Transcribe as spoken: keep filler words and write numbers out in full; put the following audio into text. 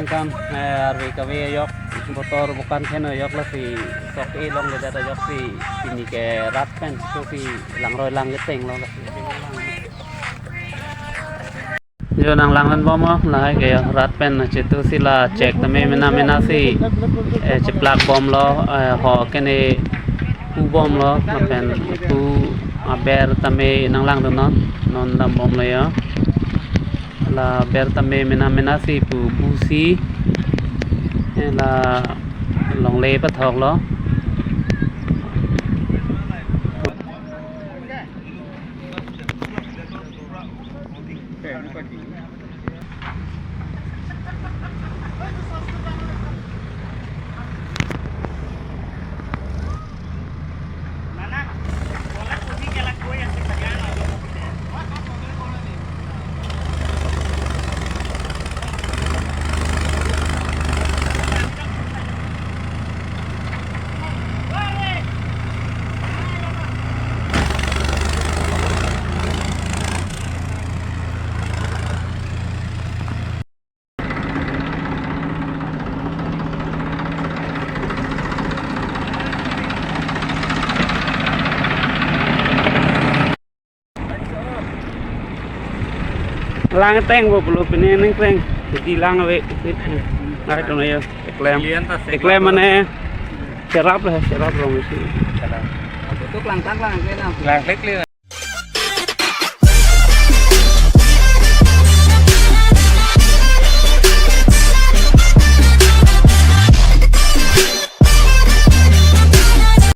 Kam, eh, arve kave ajok, botor bokan khen ajok lasi sok e longledet ajoksi pini ke rat pen, so si langroi lang keteng lo lasi. Jo nang langdun bom o, lahai ke rat pen chetu si la chek tame mena mena si, eh, cheplak bomlo, eh, ho kene pu bomlo, lapen pu aber tame nang langdun non, non dam bomlo jo. La ber tame mena mena si pu bu si, eh, la longle pathok lo. Lang teng bo pulo pine neng teng. Jadi lang ave. Ngai tong ayo. Eklem. Lian ta sek. Eklem mane. Serap lah, serap rong isi. Itu kelang tang kelang kena. Kelang klik klik.